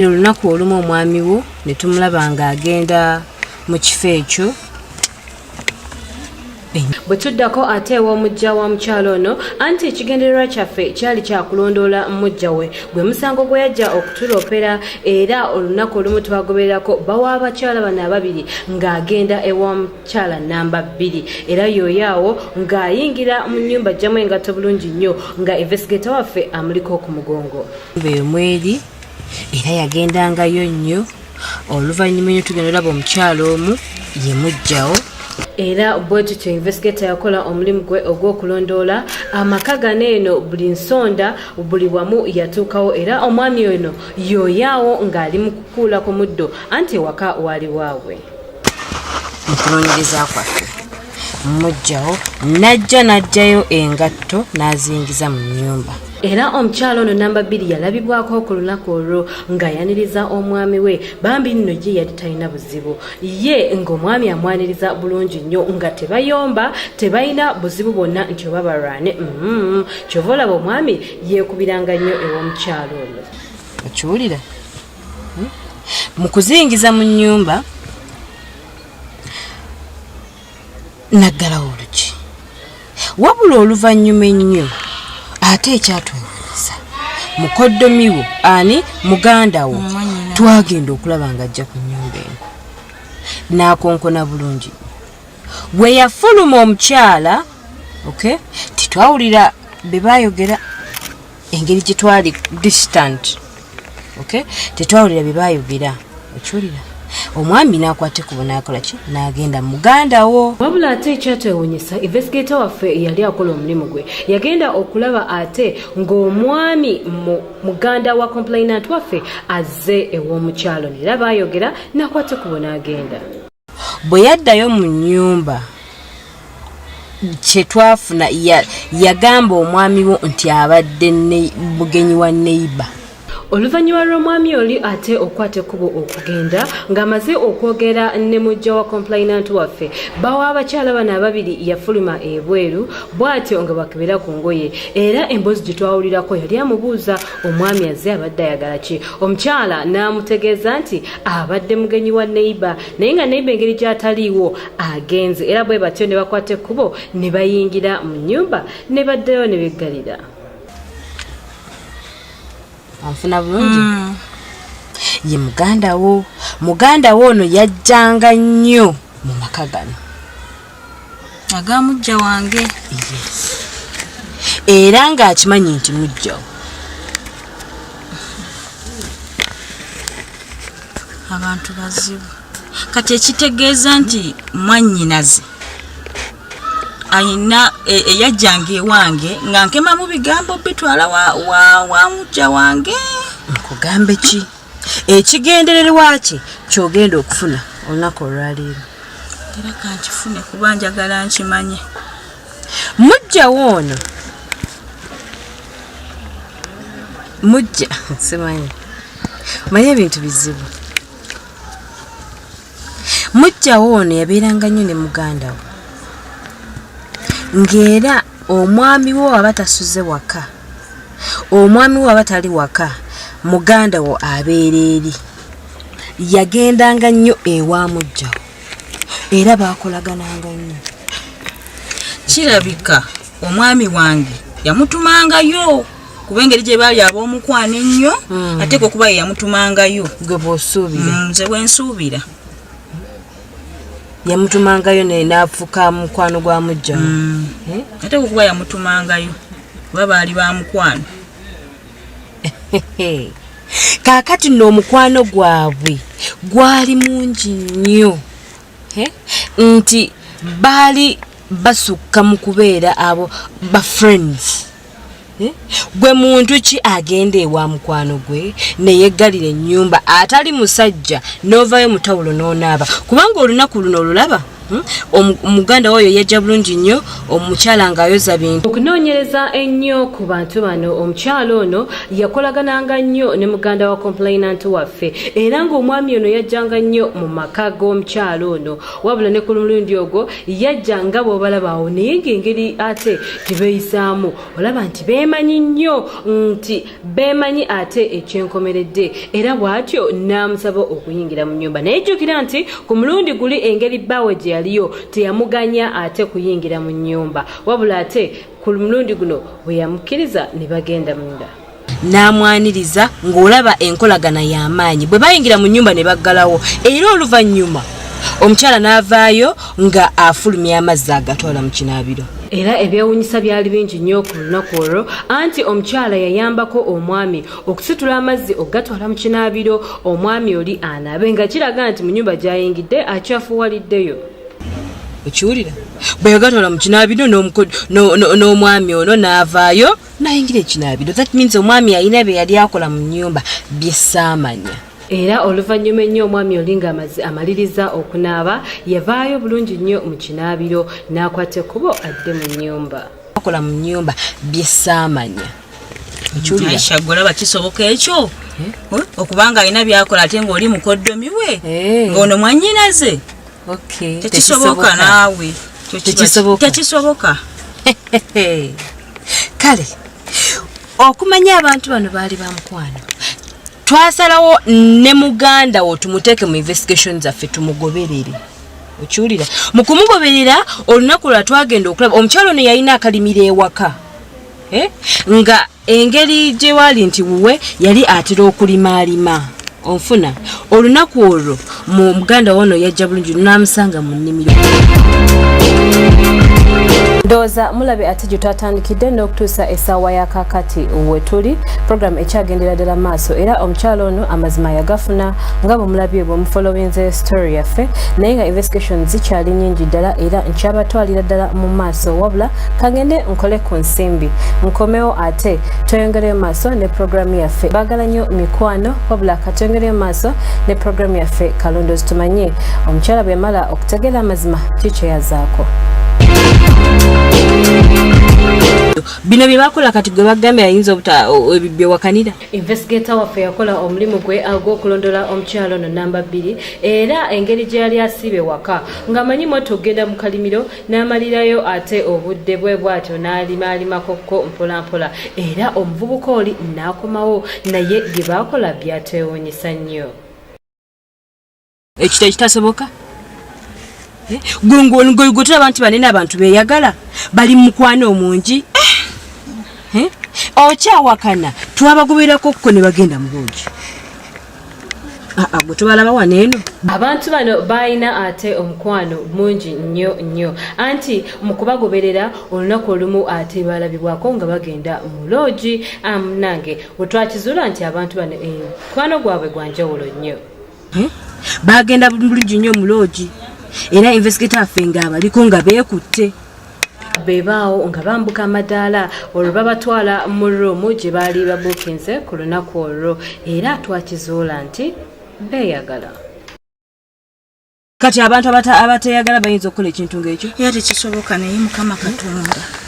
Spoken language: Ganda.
Olunaku olumu omwami wo ne tumulaba ng'agenda mu kifo ekyo. Bwe tuddako ate ew'omuggya wa mukyala ono, anti ekigendererwa kyaffe kyali kya kulondoola muggya we gwe musango gwe yajja okutuloopera, era olunaku olumu twagobererako bba w'abakyala bano ababiri ng'agenda ewa mukyala nnamba bbiri, era y'oyo awo ng'ayingira mu nnyumba aggyamu engatto bulungi nnyo nga investigator waffe amuliko ku mugongo. Eyo mweri era yagendangayo nnyo. Oluvannyuma ennyo tugenda olaba omukyala omu ye muggyawo. Era bwe tutyo investigator yakola omulimu gwe ogw'okulondoola amaka gano eno, buli nsonda buli wamu yatuukawo, era omwami ono y'oyo awo ng'ali mu kukuula ku muddo anti ewaka waali waabwe. Mu kunoonyereza kwaffe muggyawo n'ajja n'aggyayo engatto n'aziyingiza mu nnyumba. Era omukyala ono namba bbiri yalabibwako ku lunaku olwo ng'ayaniriza omwami we. Bambi nno ye yali talina buzibu, ye ng'omwami amwaniriza bulungi nnyo nga tebayomba, tebalina buzibu bwonna nti oba balwane. Kyova olaba omwami yeekubiranga nnyo ew'omukyala ono. Okiwulira? Mu kuziyingiza mu nnyumba naggalawo olugi, wabula oluvannyuma ennyo ate ekyatwewuunyisa mukoddomi wo ani muganda wo twagenda okulaba ng'ajja ku nnyumba eno n'akonkona bulungi. Bwe yafuluma omukyala, okay, titwawulira be baayogera engeri gye twali distant, okay, tetwawulira bye baayogera. Okiwulira? Omwami n'akwata ekkubo n'akola ki? N'agenda muganda wo. Wabula ate ekyatwewuunyisa, investigator waffe yali akola omulimu gwe, yagenda okulaba ate ng'omwami muganda wa complainant waffe azze ew'omukyalo, era baayogera n'akwata ekkubo n'agenda. Bwe yaddayo mu nnyumba kye twafuna, yagamba omwami wo nti abadde mugenyi wa neighbor. Oluvannyuma lw'omwami oli ate okukwata ekkubo okugenda ng'amaze okwogera ne muggya wa complainant waffe, bba w'abakyala bano ababiri yafuluma ebweru bw'atyo nga bw'akebera ku ngoye, era emboozi gye twawulirako yali amubuuza omwami azze abadde ayagala ki. Omukyala n'amutegeeza nti abadde mugenyi wa neighbor, naye nga neighbor engeri gy'ataliiwo agenze, era bwe batyo ne bakwata ekkubo ne bayingira mu nnyumba ne baddayo ne beggalira. Anfuna bulungi? Ye muganda wo. Muganda wo ono yajjanga nnyo mu maka gano. Aga mujja wange. Yes. Era ng'akimanyi nti mujja wo. Abantu bazibu. Kati ekitegeeza nti mwannyinaze ayina eyajjanga ewange nga nkema mu bigambo bitwala wa mujja wange. Nkugambe ki? Ekigendererwa ki ky'ogenda okufuna olunaku olwaleero? Era kankifune kuba njagala nkimanye. Mujja wo ono mujja simanyi, manye ebintu bizibu. Mujja wo ono yabeeranga nnyo ne muganda we, ng'era omwami wo aba tasuze waka, omwami wo aba tali waka, muganda wo abeera eri. Yagendanga nnyo ewa mujja wo era baakolagananga nnyo. Kirabika omwami wange yamutumangayo kuba engeri gye baali ab'omukwano ennyo, ate kwe kuba ye yamutumangayo. Gwe bw'osuubira. Nze bwe nsuubira. Yamutumangayo n'afuuka mukwano gwa mujja we. Ate kwe kuba yamutumangayo kuba baali ba mukwano. Kaakati nno omukwano gwabwe gwali mungi nnyo, nti baali basukka mu kubeera abo ba friends. Gwe muntu ki agenda ewa mukwano gwe ne yeggalira ennyumba atali musajja n'ovaayo mu tawulo n'onaaba? Kubanga olunaku luno olulaba Omuganda oyo yajja bulungi nnyo, omukyala ng'ayoza bintu. Okunoonyereza ennyo ku bantu bano, omukyala ono yakolagananga nnyo ne muganda wa complainant waffe, era ng'omwami ono yajjanga nnyo mu maka g'omukyala ono. Wabula ne ku mulundi ogwo yajja nga bw'obalabaawo, naye ng'engeri ate gye beeyisaamu olaba nti beemanyi nnyo, nti beemanyi ate ekyenkomeredde. Era bw'atyo n'amusaba okuyingira mu nnyumba, naye jjukira nti ku mulundi guli engeri bbaawe gye yaliyo teyamuganya ate kuyingira mu nnyumba, wabula ate ku mulundi guno bwe yamukkiriza ne bagenda munda. N'amwaniriza ng'olaba enkolagana y'amaanyi. Bwe bayingira mu nnyumba ne baggalawo, era oluvannyuma omukyala n'avaayo nga afulumya amazzi agatwala mu kinaabiro. Era ebyewuunyisa byali bingi nnyo ku lunaku olwo, anti omukyala yayambako omwami okusitula amazzi okugatwala mu kinaabiro omwami oli anaabe, nga kiraga nti mu nnyumba gy'ayingidde akyafuwaliddeyo. Okiwulira? Bwe yagatwala mu kinaabiro n'omwami ono n'avaayo n'ayingira ekinaabiro, that means omwami alina bye yali akola mu nnyumba bye saamanya. Era oluvannyuma ennyo omwami oli ng'amaze amaliriza okunaaba, yavaayo bulungi nnyo mu kinaabiro n'akwata ekkubo adde mu nnyumba. Akola mu nnyumba bye saamanya. Okiwulira? Aisha, gwe olaba kisoboka ekyo? Eh? Okubanga alina byakola ate ng'oli mukoddomi we, ng'ono mwannyinaze? Tekisoboka naawe. Tekisoboka. Tekisoboka. Kale okumanya abantu bano baali ba mukwano, twasalawo ne muganda wo tumuteeke mu investigation zaffe, tumugoberere. Okiwulira? Mu kumugoberera, olunaku lwa twagenda okulaba omukyalo ono yalina akalimiro ewaka, Eh? Nga engeri gye waali nti wuwe yali atera okulimaalima, onfuna? Olunaku olwo mu muganda wono yajja bulungi n'amusanga mu nnimiro. Ndowooza mulabe ate gye twatandikidde n'okutuusa essaawa ya kaakati we tuli, program ekyagendera ddala maaso. Era omukyalo ono amazima yagafuna nga bwe mulabye bwe mufollowinze story yaffe, naye nga investigation zikyali nyingi ddala era nkyabatwalira ddala mu maaso. Wabula kangende nkole ku nsimbi, nkomewo ate tweyongereyo maaso ne programu yaffe. Baagala nnyo mikwano, wabula katweyongereyo maaso ne programu yaffe Kalondoozi, tumanye omukyala bwe yamala okutegeera amazima kikyeyazaako. Bino bye bakola kati gwe bagambye ayinza obuta byewakanira. Investigator waffe yakola omulimu gwe agw'okulondola omukyalo ono namba 2, era engeri gye yali asiibe waka ng'amanyi mwattu okugenda mu kalimiro n'amalirayo ate obudde bwe, bw'atyo n'alimalimakokko mpolampola, era omuvubuka oli n'akomawo, naye bye baakola byatwewuunyisa nnyo. Ekyo tekitasoboka. Gwe tulaba nti banene abantu beeyagala, bali mu mukwano omungi. Okyawakana twabagoberako kko ne bagenda mu loogi. Gwe tubalaba wano eno. Abantu bano balina ate omukwano mungi nnyo nnyo, anti mu kubagoberera olunaku olumu ate balabibwako nga bagenda mu loogi. Nange bwe twakizuula nti abantu bano mukwano gwabwe gwa njawulo nnyo. Bagenda bulungi nnyo mu loogi, era investigator affe ng'abaliko nga beekutte. Bebaawo nga bambuka amadaala, olwo babatwala mu ruumu gye baali babuukinze ku lunaku olwo, era twakizuula nti beeyagala. Kati abantu abateeyagala bayinza okukola ekintu ng'ekyo? Era tekisoboka, naye Mukama Katonda.